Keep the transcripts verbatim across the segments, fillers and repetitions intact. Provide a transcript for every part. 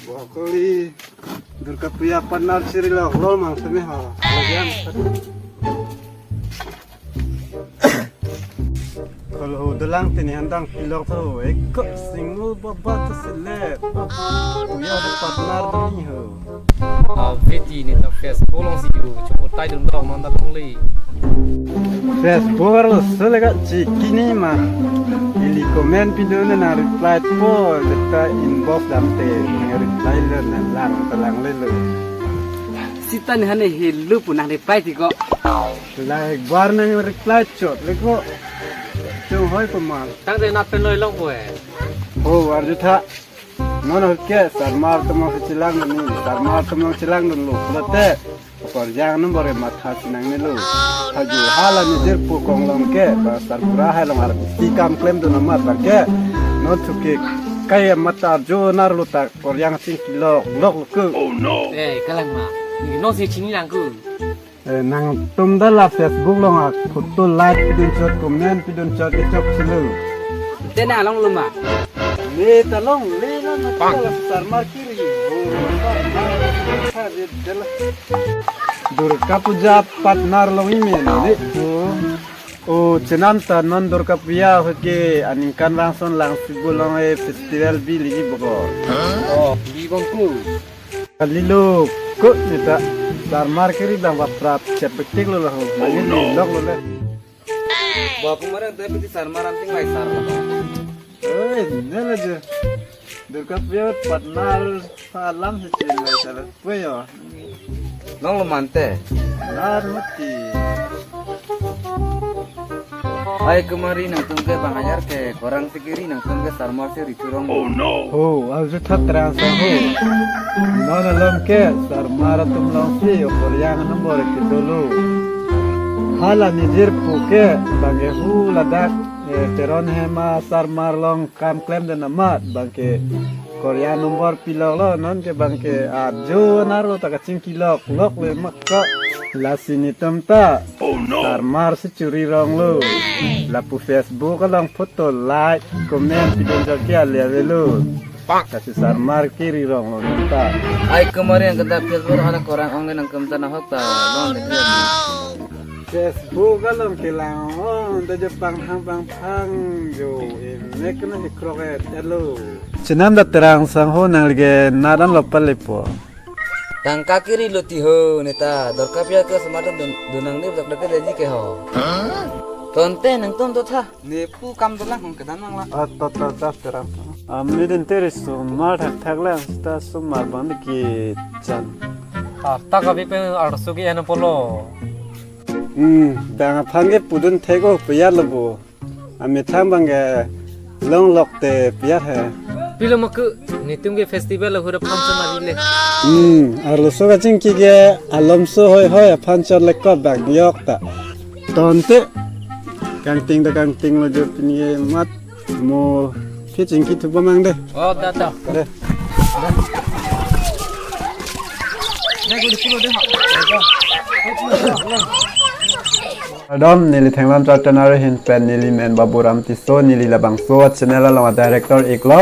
Bokoli Durga Puja partner siri lo, lo mang seme ho. Lo jam. Kalau ho dolang tini handang pilok tho, eko singlu baba to sele. Puja de partner do ni ho. Aveti neta Facebook alongsi do, chokotai dun dong manda longle. Facebook arloso le kachikini ma. Ili comment pidun na reply po, jeta inbox damte, na reply le na lang talang le lo. Sita ni hane hello pu nang reply ti ko. Like bar nang reply chot le ko. Chung hoi ko mal. Tangte nat pen loi long po e. Ho arju tha. Non ho ke sarmar atum along chelang ni, sarmar atum along chelang dun lo. Lote. Korjang number e matha chinang ni lo. Haju hala ni jirpo konglong ke, ba sarbura hai along arti kam klem dun amat bang ke. Non thuke kai amat arju nar lo ta korjang chingki lok lok lo ke. Eh, kalang ma. Ni no si chini lang ku. Eh, nangtum da la Facebook along a photo like pidun chot, comment pidun chot, kechok silo. Te na long luma. Le ta long, le na na ta la sarmar kiri. Oh, sarmar kiri. Durga Puja partner along imen le. Oh, chenam ta non Durga Puja ho ke aningkan vangson lang si bulong e festival bi ligi bokol. Oh, bi bong ku. Kalilo, kut neta sarmar kiri bang baprap chepektik lo laho. Lagi lok lo le. Ba kumarang tapi di sarmar anting lai sar lo. Oi, nela je. Durga Puja partner alam si chin lai sar. Puyo. Long lo mante. Nar mati. Ai kemari nangtum ke bang ajar ke korang si kiri nangtum ke sarmar si riturong. Oh no. Ho, arju tha terang sang ho. Non alom ke sarmar atum along si okoryang number ke dolo. Hala ni jirpo ke bang ke hu ladak, eh, Teron Hema sarmar along kam klem dun amat bang ke Korea number pilok lo, non ke bang ke arju nar lo ta kachingki lok lok le mak ko. Lasi netum ta. Oh no. Sarmar si churi rong lo. Lapu Facebook along photo like, comment pidun jok ke ale avelo. Pak. Lasi sarmar kiri rong lo ta. Ai kemari nangketa Facebook hala korang ong nangkemta nahok ta. Long de. Facebook along kelang ong ta je pang hang pang hang jo. Imek na hikrok et elo. Chenam da terang sang ho nangli ke naran lo palepo. Tangka kiri lo ti ho neta Durga Puja ke semadon dun, dun nang ni dak dak ke daji ke ho. Tonte nangtum to tha. Nepu kam dolang hong kedan mang la. Ah, to to to terang. Amni din teri sumar thak thak lang seta sumar bang di kechan. Ah, ta kabi pen arsu ke ano polo. Hmm, bang aphan ke pudun thek o piyar lo bo. Amethang bang ke long lok te piyar he. Pilo ma ke netum ke festival lo hura function ari le. Hmm, arloso kachingki ke alomso hoi hoi function le kot bang yok ta. Tonte. Kangting da kangting lo jo pini ke mat mo ke chingki thup mang de. Oh, da da. De. Adam, neli Thenglam Chartener ahin pen neli men Baburam Tisso, neli labangso a channel along a director iklo.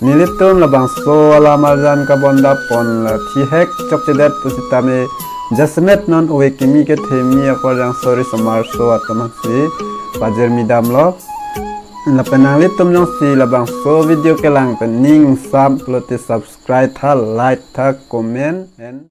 Nelitum labangso alam arjan kabonda pon la thihek chokchedet pusitame jasemet non ove kimi kethemi akorjang sori somar so atum si pajirmi damlo. Lapen nanglitum jongsi labangso video kelang pen ning sam pulote subscribe tha, like tha, comment and